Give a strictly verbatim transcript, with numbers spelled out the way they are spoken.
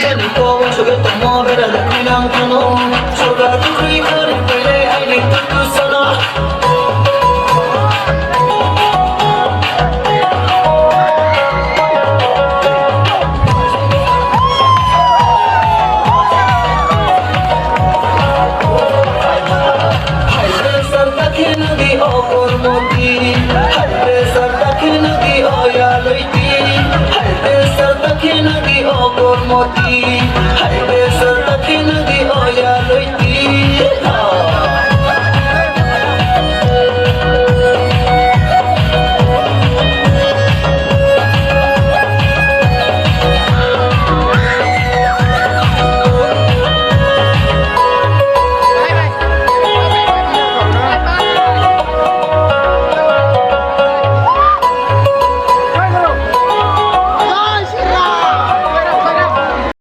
Jani ko wansugwi tongmo bera da khuinang thano. Soga tukrwi kwrwi phailai aini tutu sana. High pressure ta kheno di o kormoti. High pressure ta kheno di o yaloi. High pressure ta kheno di o kormoti. High